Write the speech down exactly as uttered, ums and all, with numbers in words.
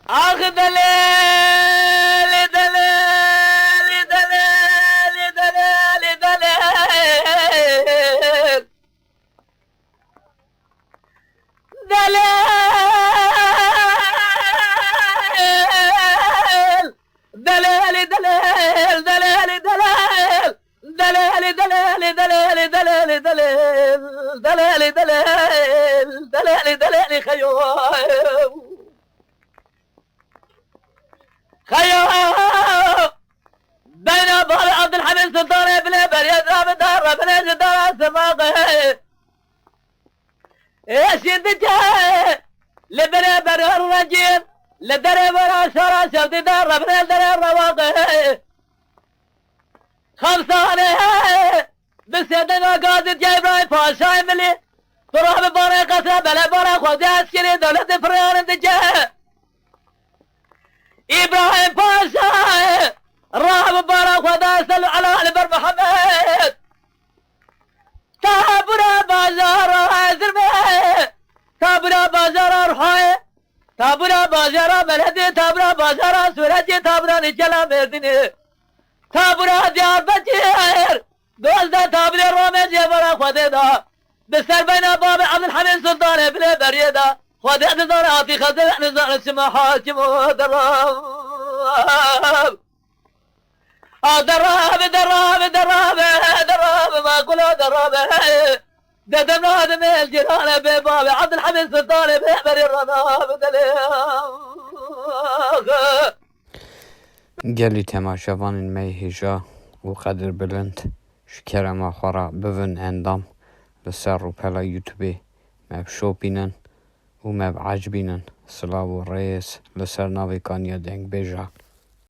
Ax delêl, delêl, delêl, delêl, delêl. Delêl. Delêlî delêl, delêlî delêl. Delêlî delêlî, delêlî delêlî delêl. Delêlî delêl, delêlî delêlî xeyo. Xeyo. Beyna Bavê Abdulhamid Sultanê bilê berê dra bi dar re bilê ji dara simaxê. Êşî diçe li berê berar rengîn, li derê wera şara şewdî de revne derê rewaxê. Xemsanê bi sêdena gazî diye Îbrahîm Paşayê milî. Tu rabi barê qesre bele bara xwedê eskerê dewletê firyarin diçe. Îbrahîm Paşa, rabi bara xwedê sel ela li ber Mihemed. Tabura bajara Zirve, tabura bajara Ruhayê, tabura bajara Beledê, tabura bajara Sûretê, tabura Nîkela Mêrdînê, tabura Diyarbekir, dozdeh tabirê Ramê cêvara Xwedê da. Bi ser beyna Bavê Ebdulhemîd Sultanê bilê beriyê da. Xwedê dizane hatî xezê nizane çima hakim û derab. A derabe, derabe, derabe, derabe, ma kula derabe. Dedem Adem el Cîrane bê bavê, Abdulhamid Sultanê bê berê rana bi delê. Gelî temaşevanên me yê hêja û qedirbilind, ji kerema xwe re bibin endam li ser rûpela YouTubeê me bişopînin û me biecibînin. Silav û rêz li ser navê kaniya dengbêja.